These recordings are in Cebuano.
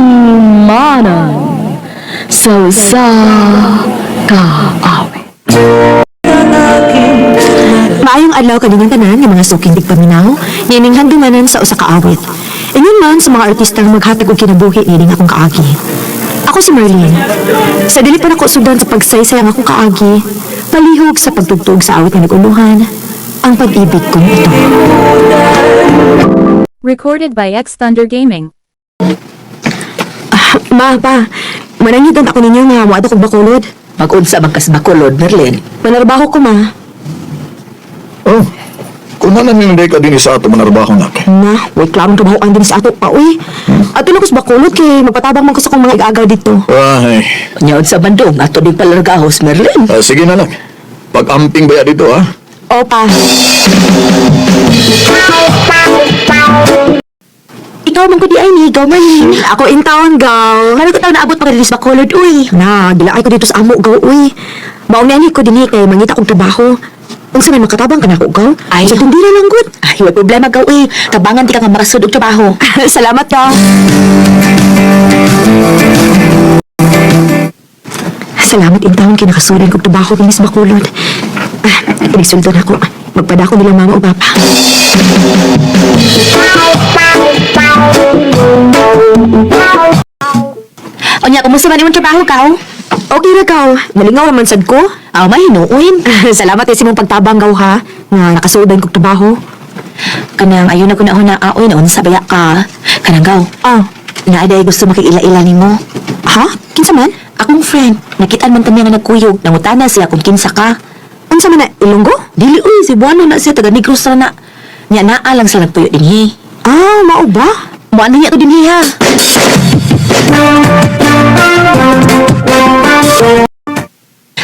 Handumanan sa usa ka awit. Maayong adlaw kaninyong tanan nga mga suking tigpaminaw, niining handumanan sa usa ka awit. Ingon man sa mga artista nga maghatag og kinabuhi niining akong kaagi. Ako si Marlene. Sa dili pa nako sugdan sa pagsaysay ang akong kaagi, palihog sa pagtugtog sa awit nga nag-uluhan, ang pag-ibig kong ito. Recorded by X Thunder Gaming. Ma, pa, manangitan ako ninyo nga moadto kog Bacolod. Mag-unsa man kas Bacolod, Merlin. Manarbaho ko, ma. Oh, kung na lang ka din sa ato manarbaho nak. Na, way klarong trabahoan din sa ato pa, uy. Ato na ko sa Bacolod kay magpatabang man ko sa akong mga igagaw dito. Ay, Nya unsa man dong ato ding palargahos, Merlin. Sige na lang. Pag-amping ba ya dito, ha? Opa. Ikaw man ko di ay ni, ikaw man. Ako in town, gaw. Kano ko taw naabot pa sa Bacolod, uy. Na, gilaay ko dito sa amo, gaw, uy. Maong niani ko dinhi kay mangita kong trabaho. Unsa may makatabang ka nako, gaw? Ay. Sa tindira lang gud. Ay, way problema gaw, uy. Tabangan di ka nga makasud og trabaho. Salamat, gaw. Salamat in town kay nakasudan kog trabaho dinhi sa Bacolod. Ah, inigsulto na ako. Magpadako nila mama o papa. Unya, kumusta man imong trabaho kaw? Okay ra gaw. Nalingaw raman sad ko. Aw, mahinuon. Salamat kay sa imong pagtabang gaw ha. Nga nakasudan kog trabaho. Kanang ayon na ko na huna, aoy na unsa baya ka. Kanang gaw. Ah, Naa day gusto makiila-ila nimo. ha? Kinsa man? Akong friend, nakitaan man kami nga nagkuyog, nangutana siya kung kinsa ka. Unsa man na Ilonggo? Dili uy, si Buano na siya taga Negros ra na. Nya naa lang sila nagtuyo dinhi. Ah, mao ba? Mo ano niya to dinhi ha.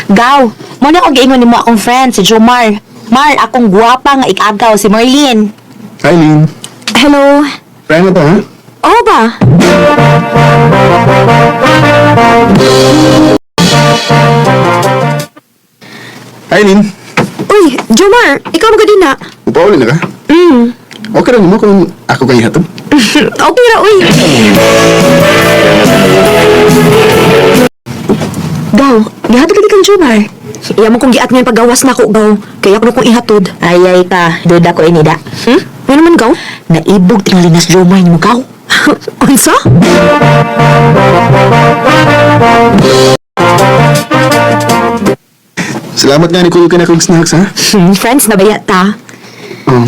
Gaw, mo na akong giingon nimo akong friend si Jomar. Mar, akong gwapa nga ikagaw si Marlene. Hi, Lynn. Hello. Kaya na ba, ha? Oo ba? Hi, Lynn. Uy, Jomar, ikaw mo na. Upauli na ka? Okay lang mo kung ako kay hatod. Okay ra, uy. Gaw, gihatod lagi kang Jomar. Iya mo kong giat ngayon paggawas na ako, Gaw. Kaya ako na kong ihatod. Ay ay ka, duda ko inida. Hmm? Ano naman, Gaw? Naibog tingali nas Jomar nimo gaw. Unsa? Salamat nga ni Kuya ka na kong snacks, ha? Friends na ba ta? Um,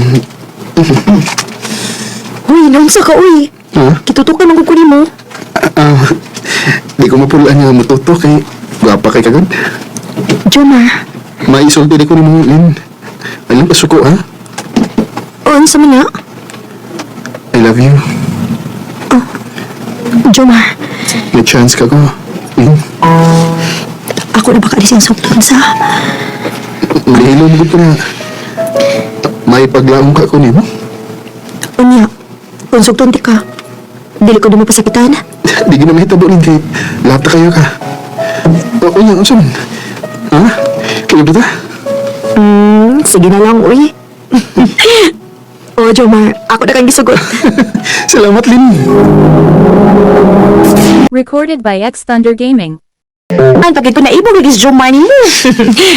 Uy, naunsa ka, uy. ha? Kitutukan ang kukunin mo. Ah, di ko mapulaan nga mututo kay gwapa kay kagod. Jomar, Maisulti di ko ni mo, Lynn. Alam pasuko, ha? unsa man na? I love you. Jomar, May chance ka ko. Lynn, ako na baka alis ang sukton sa... malihilo mo gud ko na. May paglaong ka ko nimo. Unya, kung sukton ti ka, dili ko di mo pasakitan. Di gina mahitabo rin kay lahat na kayo ka. O, unya, unsa man? Ha? Kayo ba ta? Sige na lang, uy. Oh, Jomar, ako na kang gisugot. Salamat, Lynn. Recorded by X Thunder Gaming. An pagid ko naibog lagi si Jomar nimo.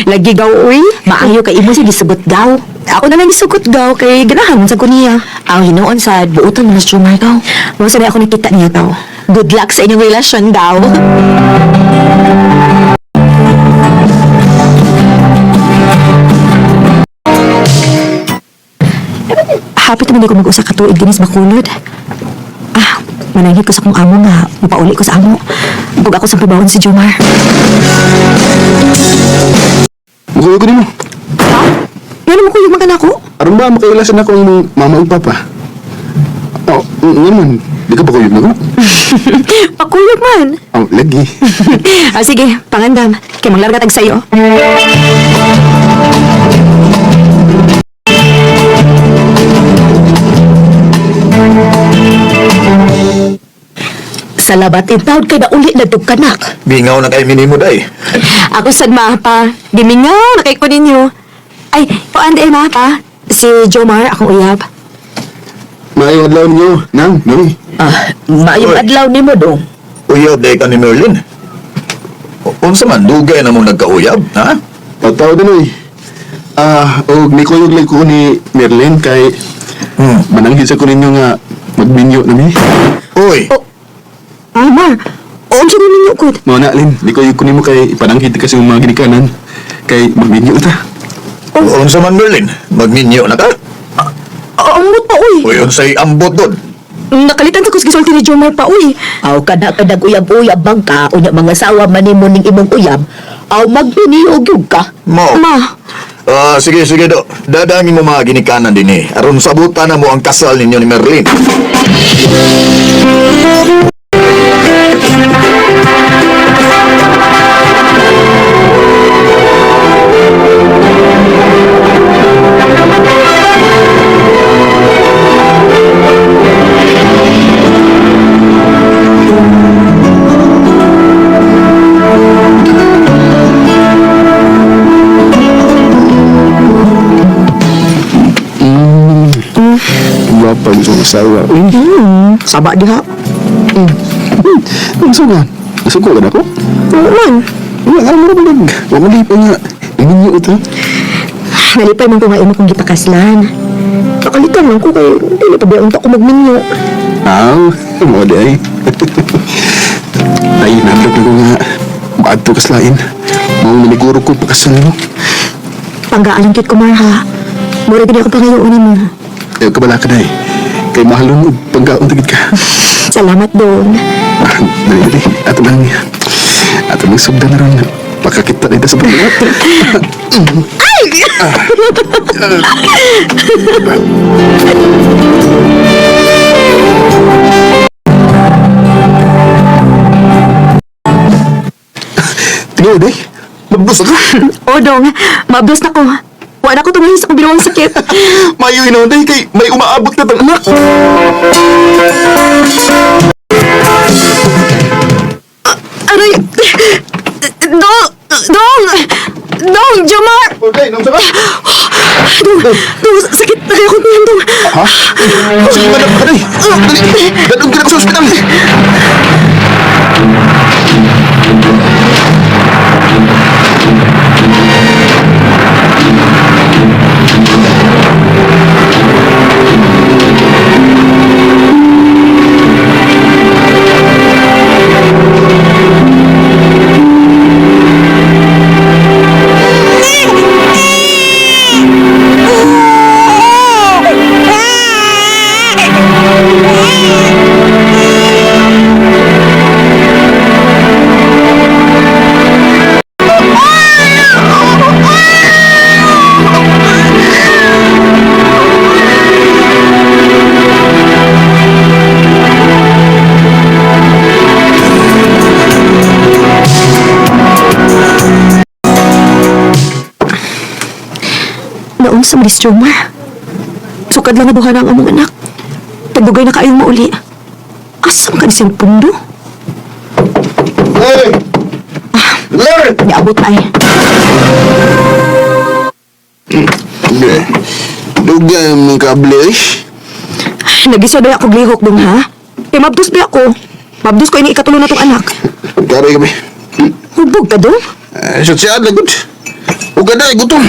Lagi gaw, uy. Maayo kay imo siya gisugot gaw. Ako na lang gisugot gaw kay ganahan sa ko niya. Ang hinuon sa buotan mo na si Jomar gaw. Mao sa ako nakita niya gaw. Good luck sa inyong relasyon daw. Happy naman di ko mag-usa ka tuig dinis Bacolod. Ah, mananghit ko sa kong amo nga mapauli ko sa amo. Ug ako sa pabawon si Jomar. Mukuyo ko nimo. Ha? Ngano mo kuyog man ka nako? Aron ba makailasan ako ang imong mama ug papa? Oh, nga man. Di ka pa kuyog na ko? Pakuyog man. Oh, lagi. Ah, sige, pangandam. Kay manglarga tag sayo. Salamat in taon kay nauli na dug kanak. Bingaw na kay minimo day. Ako sad ma pa. Gimingaw na kay ko ninyo. Ay, paan di ma pa. Si Jomar, akong uyab. Maayong adlaw ninyo, Nang, Noy. Ah, maayong Oy. adlaw nimo dong. Uyab day ka ni Merlin. Unsa man dugay na mong nagkauyab, ha? Pataw din, Noy. Ah, og nikuyog lang ko ni Merlin kay mananghid sa ko ninyo nga magbinyo na mi. Uy, Oh. Ah, Mar, unsa ni ninyo ko? Mao na, Lin, nikuyog ko nimo kay ipananghid kasi yung mga ginikanan kay magbinyo ta. unsa man Merlin? Magminyo na ka? Ambot pa, uy. Uy, unsay ambot doon? Nakalitan sa kus gisulti ni Jomar pa, uy. Aw kana ka nag-uyab-uyab bang ka unya mga sawa man nimo ning imong uyab. Aw magbiniyog gyud ka. Mo. Ma, Ah, sige, sige do. Dadangin mo mga ginikanan din eh. Aron sabutan na mo ang kasal ninyo ni Merlin. Gwapa yung asawa. Uy, saba diha. unsa man? Nasuko ka na ko? Oo man. Wala, alam mo na balag. Wa man di pa nga. Iminyo ito. Nalipay man ko nga imo kong gipakaslan. Nakalitan lang ko kay dili pa ba unta ko magminyo. Aw, mo di ay. Ay, nandok na ko nga. Maadto kaslain. Mao maniguro ko pakasal mo. Panggaan kit ko Mar ha. Mura gid ako pangayoon nimo. Ayaw ka bala ka na eh. Kay mahalon og panggaon tagid ka. Salamat dong. Ah, dali, dali. Ato lang. Ato lang sugdan na ron. Pakakita dito sa pagkakat. Ay! Tingnan, day. Mabdos ka. O dong, mabdos na ko. Wa na ko tungahin sa kong binuang sakit. Mayo ina, day. Kay may umaabot na tang anak. Aray! Dong! Dong! Dong! Jomar! Okay, nang sa ka? Dong! Dong! Sakit na kayo kong tiyan, dong! Ha? Sige, madam ka, day. Dali. Dadong ka na ko sa ospital. Naon sa Maris Jomar? Sukad lang nabuhan ang among anak. Tagdugay na kaayong mauli. Asa man ka ni siyang pundo? Hey! Larry! Niabot na eh. Okay. Dugay mo kable eh. Nagisod ay ako glihok dong ha? Eh mabdos ba ako? Mabdos ko ini ikatulo na tong anak. Karay kami. Hubog ka dong? Eh, sa siya lagod. Huwag ka na, gutom.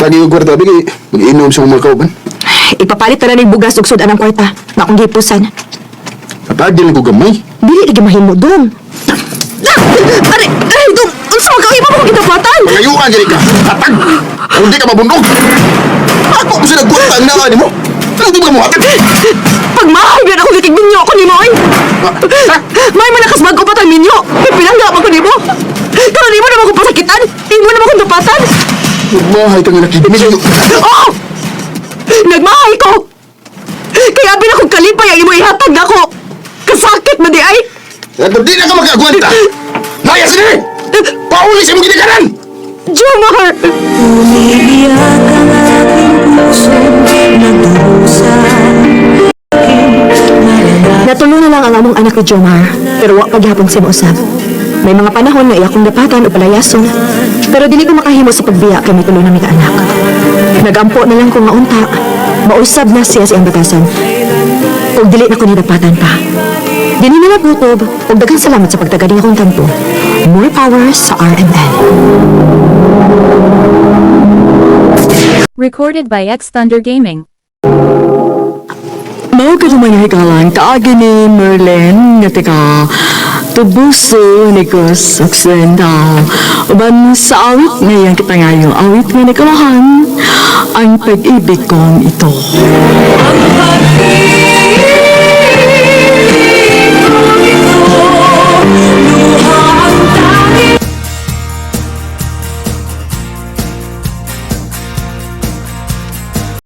Lagi yung kwarta, bigay. Mag-inom sa mga kauban. Ipapalit na lang yung bugas ug sud anang kwarta na akong gipusan. Patagil lang ko gamay. Dili lagi mahimo dong. Ah! Aray, aray dong, unsa man ka iba mo gitapatan? Pangayuan diri ka. Hatag! Kung di ka mabundog. Ako ko sila kwarta ang naa nimo. Ano di ba mo hatag? Pagmahay biyan ako gikig minyo ako nimo oy. May malakas bago pa tang minyo. May pinangga pa ko nimo. Karon nimo naman ko pasakitan. Imo naman ko dapatan. Nagmahay kang nakikimilyo. Oh! Nagmahay ko. Kaya abi na kong kalipay ang imo ihatag nako. Kasakit man di ay. Kung di na ka makagwanta, Maya sini! Pauli sa imong ginikanan! Jomar! Umiiyak ang aking puso, nagdurusa. Natulog anak ni Jomar, pero wa paghapon siya mausab. May mga panahon nga iya kong dapatan o palayason, pero dili ko makahimo sa pagbiya kay may tulo na mi ka anak. Nagampo na lang ko nga unta, mausab na siya sa iyang batasan. Ug dili na ko ni dapatan pa. Dili na nagutob, ug daghang salamat sa pagtagaling akong tampo. More power sa RMN. Recorded by X Thunder Gaming. Mao ka naman yung higalan, kaagi ni Merlin nga taga Tubuso, Negros Occidental. Uban sa awit ngayon kita ngayon, awit nga nikulahan, ang pag-ibig kong ito. Ang pag-ibig.